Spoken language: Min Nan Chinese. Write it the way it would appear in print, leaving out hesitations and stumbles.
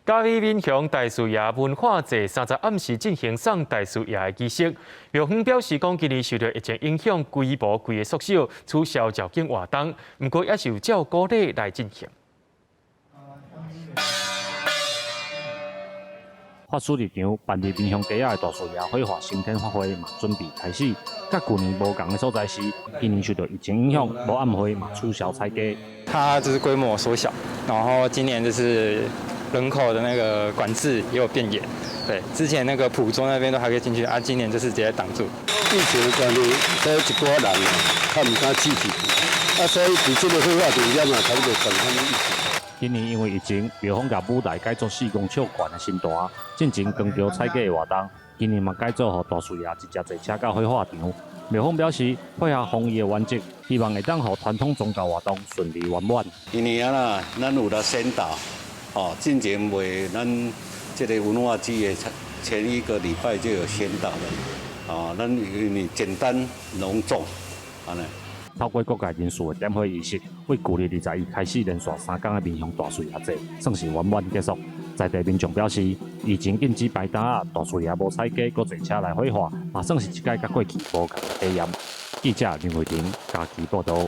嘉義民雄大樹爺文化節30暗時進行送大樹爺的儀式。廟方表示講，今年受著疫情影響，規模規个縮小，取消醮經活動，毋過猶是有照古禮來進行。法師入場辦佇民雄街仔的大樹爺火化升天法會嘛準備開始。佮舊年無仝的所在是，今年受著疫情影響，無暗會嘛取消採雞。它就是規模縮小，然後今年就是人口的那個管制也有變嚴。對，之前那個普州那邊都還可以進去，啊，今年就是直接擋住。疫情的關係，所以一寡人較毋敢聚集，啊，所以佇這個火化場遐嘛，差不多防範疫情。今年因為疫情，廟方共舞台改做4公尺懸的神壇，進前扛轎採雞的活動，今年嘛改做予大樹爺直接坐車到火化場。廟方表示，配合防疫的原則，希望會當予傳統宗教活動順利圓滿。今年啊，咱有來宣導，哦，進前袂咱這個文化節的前一個禮拜就有宣導了，哦，咱因為簡單隆重，按呢。透過各界人士的點火儀式，為舊曆21開始連續3工的民雄大樹爺節，算是圓滿結束。在地民眾表示，疫情禁止擺擔仔，大樹爺無採雞，閣坐車來火化，嘛算是一擺佮過去無仝的體驗。記者林慧婷嘉義報導。